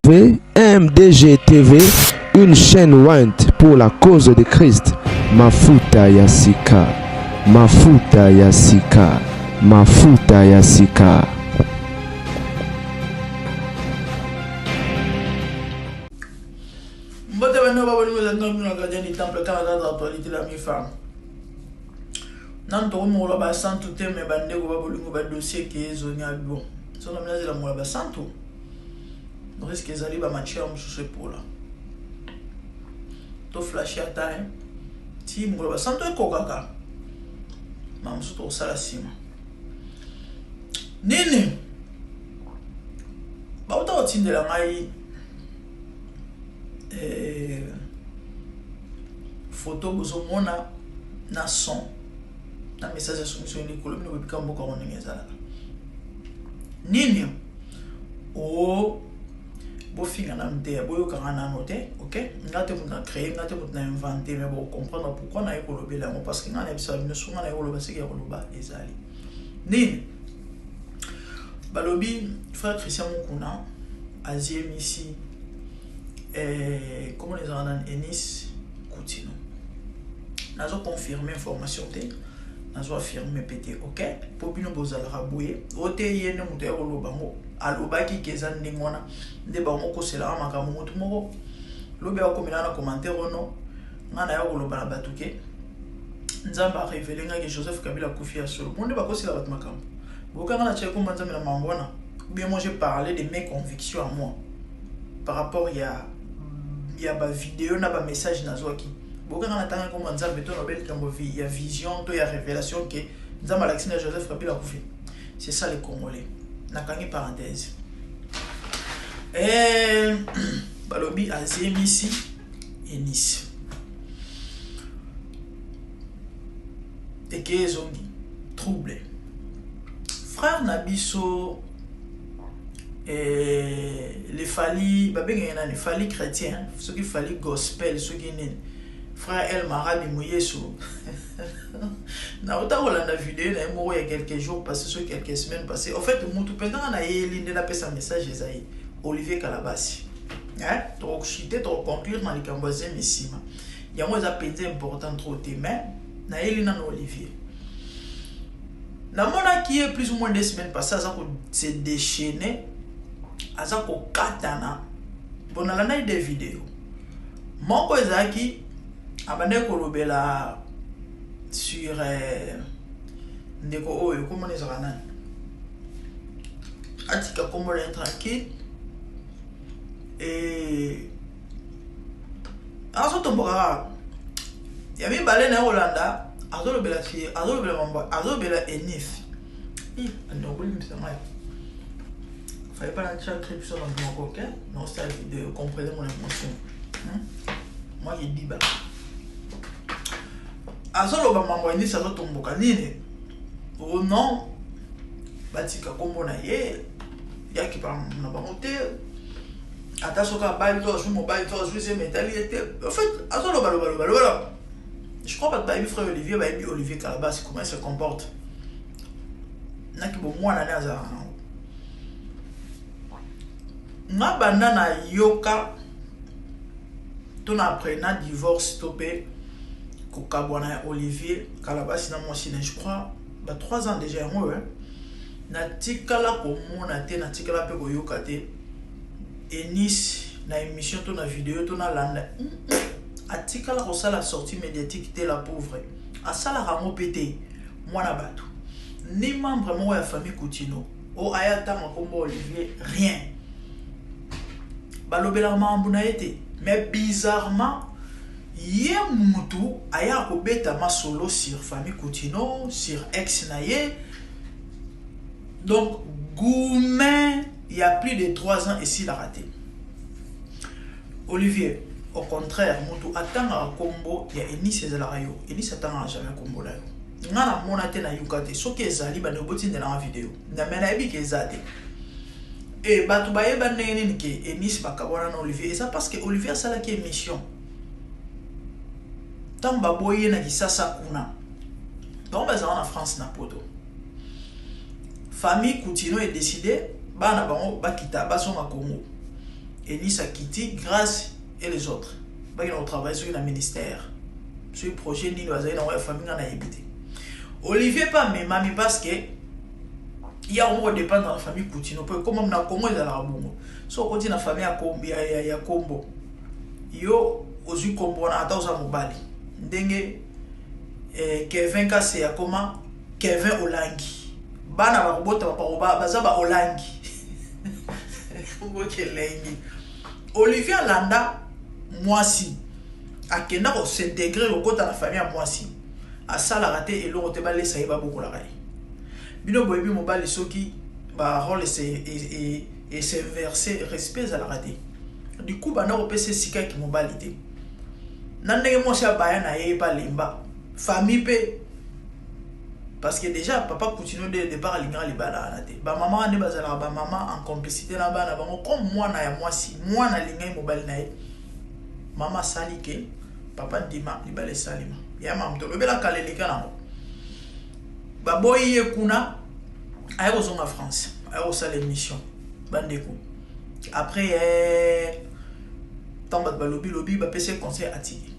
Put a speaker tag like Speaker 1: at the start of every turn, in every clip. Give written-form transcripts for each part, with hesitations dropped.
Speaker 1: MDG TV, une chaîne ointe pour la cause de Christ. Mafuta ya sika, mafuta ya sika, mafuta ya sika.
Speaker 2: Mbote bino ba bolingo ezali na bino na gardien du temple kaka kaka actualité la mi-femme. Nanu tokomi mokolo ya basantu te me bandeko ba bolingo ba dossier ke ezongi bon. Soki na nazela mokolo ya basantu risque ezali ba matière mosusu epola. To flashe ata hein. Ti mokolo ya basantu ekokaka. Ma mosusu tokosala nsima. Nini? Bauta kotindela ngai eh, photo bozomona na son na message ya soumission likolo bino bobika mboka yango ndenge ezalaka nini o oh, bofinga nanu te boyokanga nano te ok nga te moto na créé nga te moto na invente mais bocomprendre pourquoi naye kolobela yango parce que nga nayebisaka bino so nga naye koloba seke ya koloba ezali nini Balobi frère Christian Mukuna aziemisi eh, comment ezalaka nani Enis Kutino. Nazo confirmer information te, nazo affirmer pe te, ok? Po bino bozalaka boye, ote ye nde moto ya koloba ngo, alobaki ke eza ndenge wana nde bango koselaka makambo moto moko lobi akomela na commentaire ono nga na ya koloba na bato ke Nzambe a révélé nga ke Joseph Kabila akufi ya solo. Bonde bakosela bato makambo. Bokanga na tshai komba Nzambe na makambo wana. Bien moi j'ai parlé de mes convictions à moi par rapport ya ya ba vidéo na ba message nazwaki. Bokanga na tanga komba Nzambe to nobel likambo ya vision to ya révélation ke Nzambe alakisi na Joseph Kabila akufi. C'est ça les Congolais. Nakangi parenthèse. Eh, balobi azemisi Eunice. Eke ezongi trouble. Frère na biso eh, le Fally babengaka nani Fally chrétien soki Fally gospel soki nini frère El Marabi Muyesu nauta kolanda video na ye moko ya quelques jours passé soki quelques semaines passé en fait mutu mpenza nga nayeli nde napesa message eza ye Olivier Kalabasi eh, tokochite tokoconclure na likambo ya zemi nsima yango eza mpenza important trop te mais nayeli nano Olivier namonaki ye plus ou moins 2 semaines passé aza ko se déchaîner aza kokatana bon nalandaki des vidéos moko ezalaki abandaki kolobela sur eh, ndeko oyo komona ezalaka nani atika kombo na ye tranquille e azotomboka kaka ya mibale na ye kolanda azolobela azolobela mambo azolobela enif andokolimbisa ngai fallait pas natia cri biso na monoko ok naosala video comprenez mon émotion hmm? moi qui diba azoloba mambo ya nisi azotomboka nini oh non batika kombo na ye yaki na bango te ata soki abali to azwi mobali to azwi zemi etali ye te en fait azoloba loba loba loba je crois bato bayebi frère Olivier bayebi Olivier Kalabasi comment il se comporte naki bomwana nde azalaka nango nga banda na yoka to na après na divorce to mpe kokabwana ya Olivier Kalabasi na mwasi na je crois ba 3 ans déjà yango oyo natikala komona te natikala mpe koyoka te Eunice na émission to na vidéo to nalanda atikala kosala sortie médiatique te la pauvre asalaka yango mpe te mwana bato ni membre moko ya famille Coutinho o aya ntanga nkombo Olivier rien balobelaka makambo na ye te mais bizarrement ye mutu ayaka kobeta masolo sur famille Coutinho sur ex na ye donc gourmet il y a plus de 3 ans esilaka te Olivier au contraire mutu atangaka kombo ya Eunice ezalaka yo Eunice atangaka jamais kombo na yo nga namona te nayuka te soki ezali bandeko botindelanga video na me nayebi ke eza te e bato bayeba ndenge nini ke Eunice bakabwana na Olivier eza parce que Olivier asalaki émission ntango baboyi ye na kisasa kuna bango bazalaka na France na poto famille Coutinho edécider bana bango bakita bazonga Congo. Eunice akiti, Grace et les autres bakenda kotravaille soki na ministère, soki projet nini bazali nango ya famille, nga nayebi te. Olivier mpe amemami parce que ya moko dépendre na famille Kutino, mpo ekoma na Kongo ezalaka bongo. So okoti na famille ya kombo, yo ozwi kombo wana, ata oza mobali ndenge Kevin Kase akoma Kevin Olangi, bana bakobotama baza ba Olangi okelengi. Olivier alanda mwasi, akenda kos'intégrer, kokota na famille ya mwasi, asalaka te eloko te, balesa ye, babokolaka ye. Bino boyebi, mobali soki barôle es'inverser, respect ezalaka te. Du coup banda kopesa esika yaki mobali te na ndenge mwasi abaya na ye, balemba famille mpe, parce que déjà papa Kutino dès le départ alingaka libala wana te. Bamama wana nde bazalaka bamama en complicité na bana bango, comme mwana ya mwasi, mwana alingaki mobali na ye, mama asali ke papa ndima libala esalema. Ya mama tolobelaka leleka nango, baboyi ye kuna, aye kozonga France, aye kosala émission. Bandeko, après ntango bato balobi lobi, bapesi ye conseil, atiki.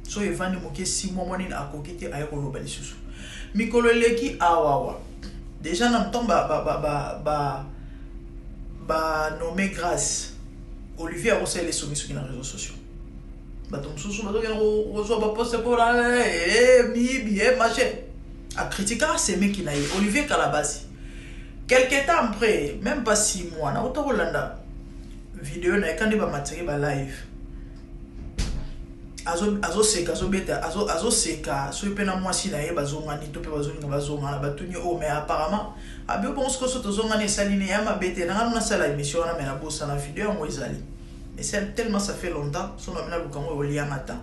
Speaker 2: So evandi moke, 6 mois, mwa nini, akoki te, aye koloba lisusu. Mikolo eleki awawa, déjà na ntango banommer Grâce, Olivier akosalela esongi soki na réseaux sociaux, bato mosusu bazokende kozwa baposte mpona miyibi, machin, akritikaka semeki na ye Olivier Kalabasi. Quelque temps après, même pas 6 mois, nauta kolanda video na ye kandi bamatiri balive, azoseka, azobeta, azoseka soki mpe na mwasi na ye bazongani to mpe bazolinga bazongana. Batuni oyo, mais apparemment abi bongo sikoyo so tozongani, esali nini ya mabe te? Nanga nasala émission wana, mais nabosana. Video yango ezali, mais c'est tellement, ça fait longtemps, so na mina luka yango olianga ta.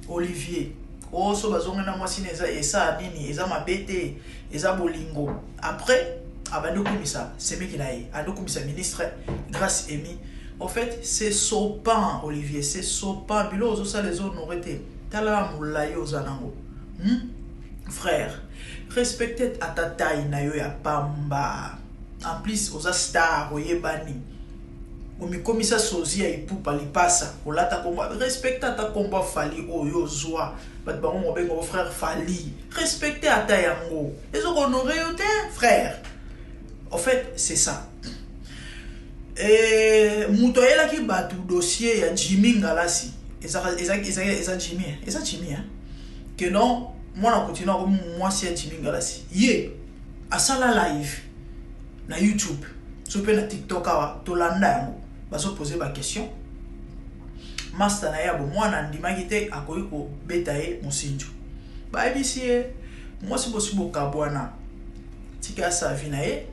Speaker 2: Olivier oyo so bazongani na mwasi na eza esala nini? Eza mabe te, eza bolingo. Après abandi okumisa semeki na ye, andi okumisa ministre Grâce Emi. En fait, c'est sopan, Olivier, c'est sopan. Biloko ozosala ezohonorer te. Tala na molai oza nango, Frère, respecte ata taille na yo ya pamba. En plus oza star, oyebani, omikomisa sozi ya Ipupa lipasa, olata kombo, respecte ata kombo Fally oyo ozwa. Bato bango mobenga frère Fally, respecte ata yango, ezokohonorer yo te, frère. En fait, c'est ça. Moto ayelaki bato dossier ya Jimmy Ngalasi, eza Jimmy, eza Jimmy, hein? Ke non, mwana continue akomi mwasi ya Jimmy Ngalasi. Ye asala live na YouTube so mpe na TikTok awa, tolanda yango, bazopose baquestion. Master na ye ya bomwana andimaki te, akoki kobeta ye mosinjo. Bayebisi ye, mwasi bosi bokabwana, tika asa vie na ye.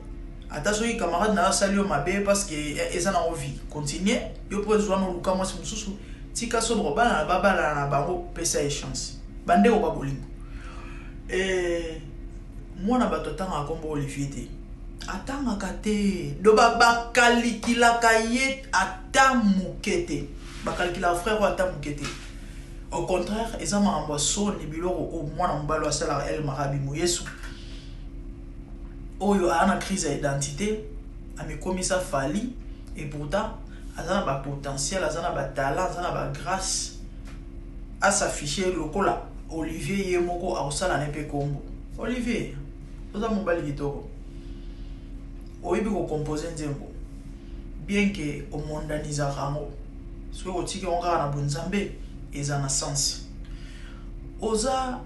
Speaker 2: Ata soki camarade na yo asali yo mabe, parce que eza nango vie, continue yo mpo ezwa na oluka mwasi mosusu. Tika so bakobalana, babalana na bango, pesa ye chance. Bandeko babolingo, mwana bato atangaka nkombo Olivier te, atangaka te. Do bakalikilaka ye ata moke te, bakalikilaka frère oyo ata moke te. Au contraire, eza makambo ya soni, biloko oyo mwana mobali oyo asalaka. El Marabi Moyesu oyo aa na crise ya identité, amikomisa Fally, et pourtant aza na bapotentiel, aza na batalent, aza na bagrâce, as'affiche lokola Olivier. Ye moko akosala ne mpe kombo. Olivier, oza mobali kitoko, oyebi kocomposer nzembo, bien ke omondanizaka yango. Soki otiki yango kaka na bonzambe, eza na sens. Oza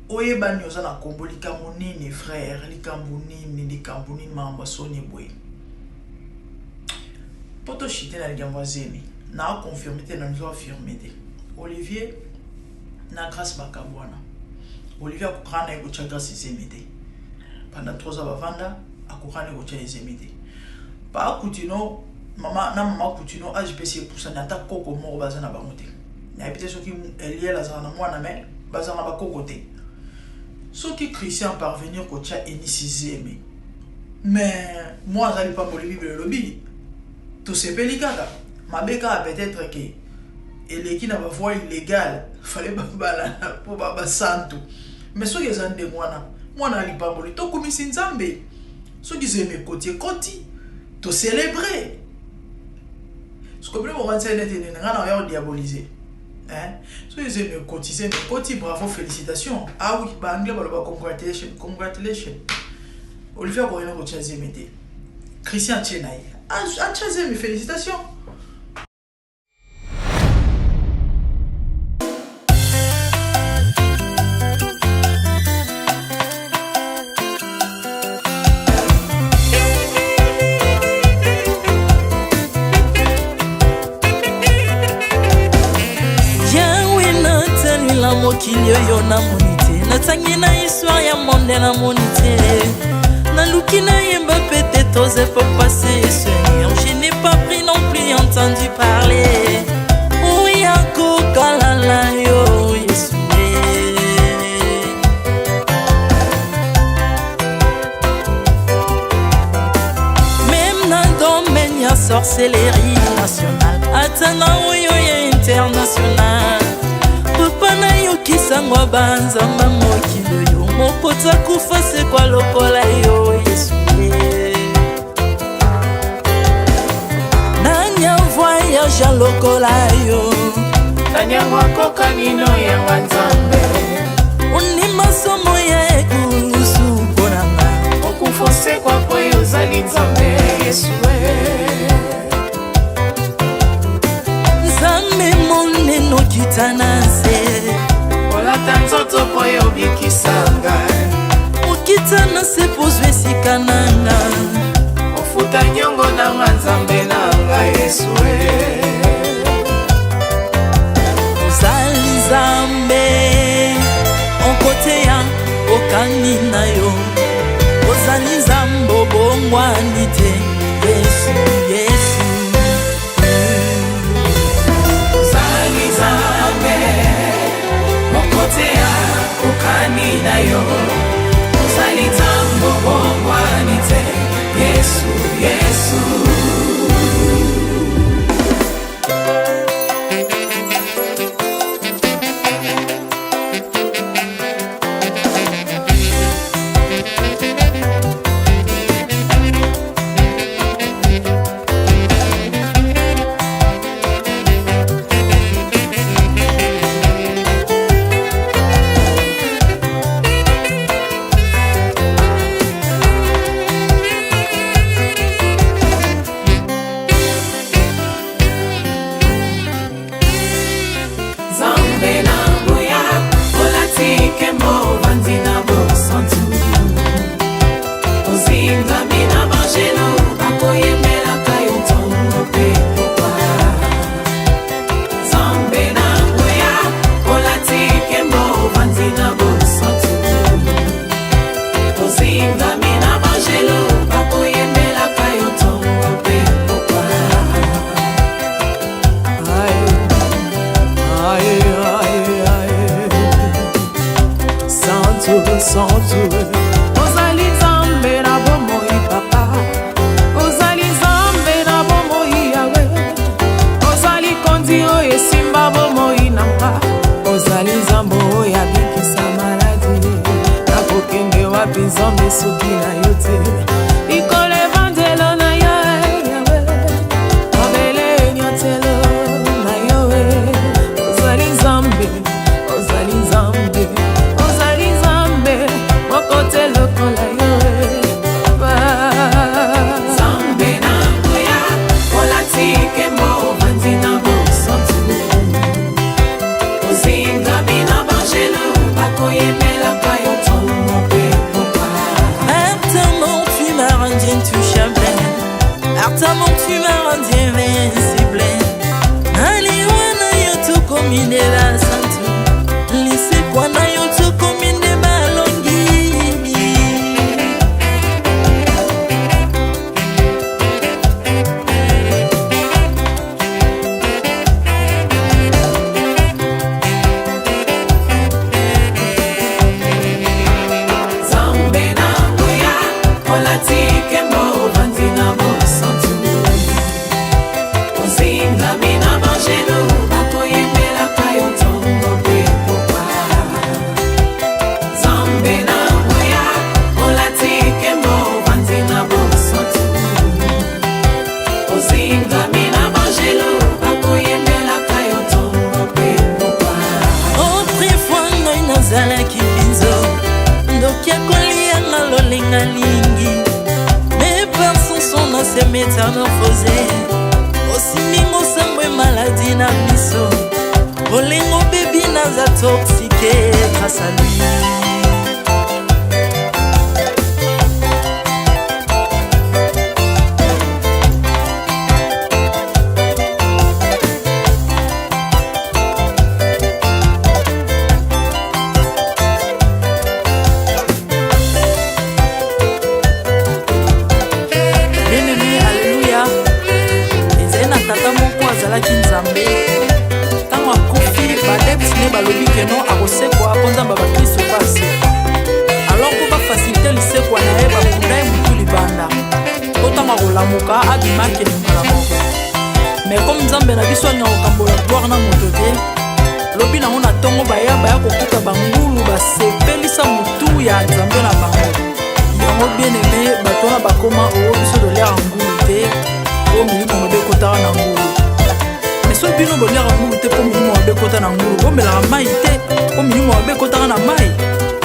Speaker 2: oyebani, oza na kombo. Likambo nini, frère? Likambo nini? Likambo nini? Makambo ya soni boye. Mpo toshite na likambo ya zemi, na aconfirmer te, na nizo affirmer te. Olivier na Grâce bakabwana. Olivier akokana na ye kotya Grâce ezemi te. Pendant 3 ans bavanda, akokana ye kotya ezemi te. Pa Kutino, mama na mama Kutino, age mpe si epusani, ata koko moko baza na bango te. Nayebi te soki Eliel azala na mwana, mais bazala na bakoko te. Soki Christian parvenir kotya Enisi zemi, mais moi aza lipamboli. Bible elobi tosepeli kaka mabe kaka, peut-être ke eleki na bavoie illégale, fale babalana mpo basantu. Mais soki eza ndenge wana, mwana ya lipamboli, tokumisi Nzambe. Soki zemi ekoti, ekoti, tocélébrer. Sikoyo bino bokanisa neti nini nga na oya kodiaboliser hein? Soki zemi ekoti, zemi ekoti, bravo, félicitation. Ah oui, ba anglais baloba congratulation, congratulation. Olivier akoki na kotia zemi te, Christian atie na ye, atia zemi, félicitation.
Speaker 3: Mokili oyo namoni te, natangi na histoire ya monde namoni te, naluki nayemba peut-être aux époques passées. Seigneur, je n'ai pas pris non plus entendu parler oya kokalala yo Yesu. Même na domaine ya sorcellerie nationale, ata na oyo ya international, papa nayokisango banzamba mokili oyo moko takufa sekwa lokola yo Yesu. Nani avoyage lokola yo?
Speaker 4: Nani yango akokani no yanga Nzambe?
Speaker 3: Ondima somo ya ekulusu mpo na nga.
Speaker 4: Okufa osekwa po yo ozali Nzambe Yesu.
Speaker 3: Nzambe monene okita na nse,
Speaker 4: olata nzoto po yo obikisa ngai.
Speaker 3: Okita na se po ozwa esika na nga.
Speaker 4: Ofuta nyongo na nga Nzambe na ngai Yesu.
Speaker 3: Ozali Nzambe okoteya okani na yo, ozali Nzambe obongwani te Yesu, Yesu.
Speaker 4: Ozali Nzambe okoteya okani na yo, ozali Nzambe obongwani te Yesu, Yesu. Nzambe na nguya olati nkembo, ovandi na bosantu, ozingami na bangelu bakoyembelaka yo ntongo mpe pokwa. Nzambe na nguya olati nkembo, ovandi na bosantu, ozingami na bangelu bakoyembelaka yo ntongo mpe pokwa.
Speaker 5: Aïe, aïe, aïe, aïe. Santu, santu. Ozali Nzambe na bomoi papa, ozali Nzambe na bomoi yawe, ozali kondi oyo esimba bomoi na nga, ozali Nzambe oyo abikisa maladi. Nakokende wapi Nzambe soki na yo te? Likolo evandelo na yo yawe, mabele enyatelo na yo. Ozali Nzambe, ozali Nzambe, ozali Nzambe moko te lokola yo papa.
Speaker 4: Nzambe na nguya olati nkembo, ovandi na bosantu, ozingami na bangelu bakoyembelaka yo ntongo mpe pokwa.
Speaker 3: Par ta mort tu m'as rendu intouchable, par ta mort tu m'as rendu invincible. Na liwa na yo tokomi nde basantu, lisekwa na yo tokomi nde balongi.
Speaker 4: Nzambe na nguya olati nkembo, ovandi na bosantu, ozingami na bangelu bakoyembelaka yo ntongo mpe pokwa. Nzambe na nguya olati nkembo, ovandi na bosantu, ozingami na bangelu.
Speaker 3: Makoki ya kolianga lolenga lingi. Mes pensons sont dans ces métamorphosées. Osimbi mosambo e maladi na biso. Bolingo bebi naza toxique grâce à lui. Bien-aimé, alléluia. Ezali na tata moko azalaki nzambe. Ntango akufi, baadepte ne balobi keno akosekwa mpo nzambe ya bakristo mpe asekwa. Alors mpo bafacilite lisekwa na ye, bakunda ye motu libanda mpo ntango akolamuka abima akende mbala moko. Mais comme nzambe na biso alingaka kokambola gloire na moto te, lobi nango na ntongo baya baya kokuta bangulu basepelisa motu ya nzambe na bango. Yango bien aimé, bato wana bakoma oo biso toliaka ngulu te mpo milimo mabe ekotaka na ngulu. Mais soki bino boliaka ngulu te mpo milimo mabe ekota na ngulu, bomelaka mai te mpo milimo mabe ekotaka na mai.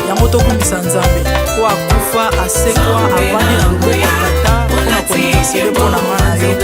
Speaker 3: Yango tokumbisa nzambe mpo akufa asekwa avandi na loboko ya tata mpona kointercede mpo na nga na yo.